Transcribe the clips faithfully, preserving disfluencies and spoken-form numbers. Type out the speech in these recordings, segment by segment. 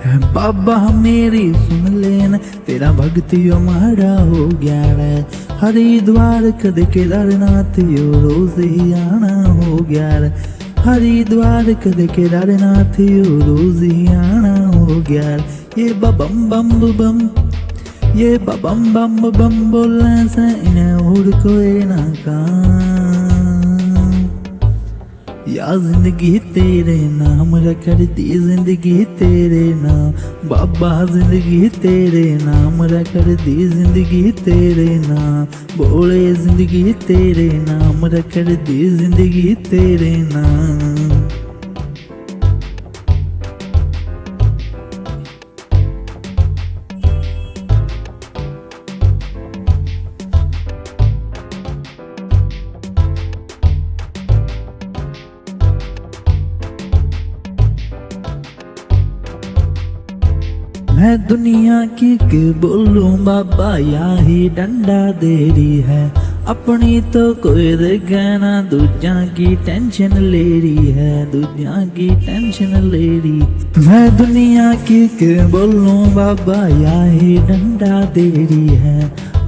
बाबा मेरी सुन लेना, तेरा भगत यो माड़ा हो गया रे। हरिद्वार कदे केदारनाथ यो रोज ही आना हो गया रे। हरिद्वार कदे केदारनाथ यो रोज ही आना हो गया रे। ये बबम बम बम, ये बबम बम बम बोलने से इन्हें और कोई ना काम। या जिंदगी तेरे नाम रखड़ दी, जिंदगी तेरे नाम। बाबा जिंदगी तेरे नाम रखड़ दी, जिंदगी तेरे नाम। बोले जिंदगी तेरे नाम रखड़ दी, जिंदगी तेरे नाम। मैं दुनिया की के बोलूं बाबा, या ही डंडा दे रही है। अपनी तो कोई देखे ना, दूजा की टेंशन ले रही है, दूजा की टेंशन ले रही। मैं दुनिया की के बोलूं बाबा, या ही डंडा दे रही है।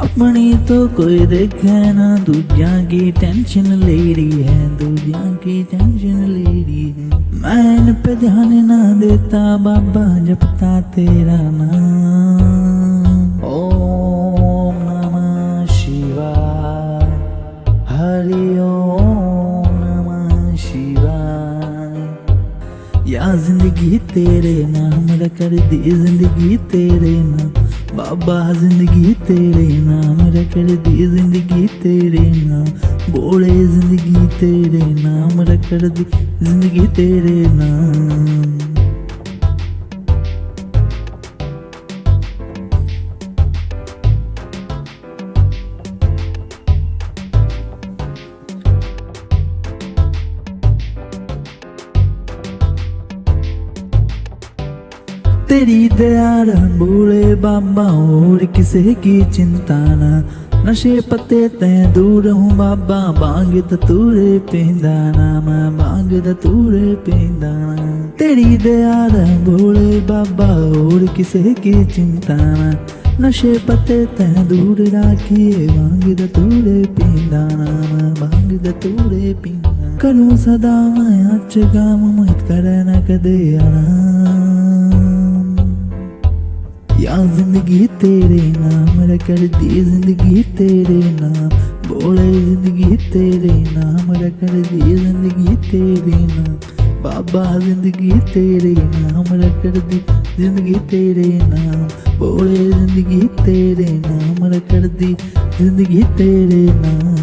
अपनी तो कोई देखे ना, दूजा की टेंशन ले रही है, दूजा की टेंशन ले रही है। मैं इन पे ध्यान ना देता बाबा, जपता तेरा नाम। ओम नमः शिवाय, हरि ओम नमः शिवाय। या जिंदगी तेरे नाम रखड़ दी, जिंदगी तेरे नाम। बाबा जिंदगी तेरे नाम रखड़ दी, जिंदगी तेरे नाम। बोले जिंदगी तेरे नाम रखड़ दी, जिंदगी तेरे नाम। तेरी दया रे भोले बाबा, और किसे की चिंता ना। नशे पत्ते ते दूर हूँ बाबा, भांग धतूरे पींदा ना, मैं भांग धतूरे पींदा ना। तेरी दया रे भोले बाबा, और किसे की चिंता ना। नशे पत्ते ते दूर राखिए, भांग धतूरे पींदा ना, मैं भांग धतूरे पींदा। करूं सदा मैं अच्छे काम, मत करे ना कदे आराम। या जिंदगी तेरे नाम रखड़ दी, जिंदगी तेरे नाम। बोले जिंदगी तेरे नाम रखड़ दी, जिंदगी तेरे नाम। बाबा जिंदगी तेरे नाम रखड़ दी, जिंदगी तेरे नाम। बोले जिंदगी तेरे नाम रखड़ दी, जिंदगी तेरे नाम।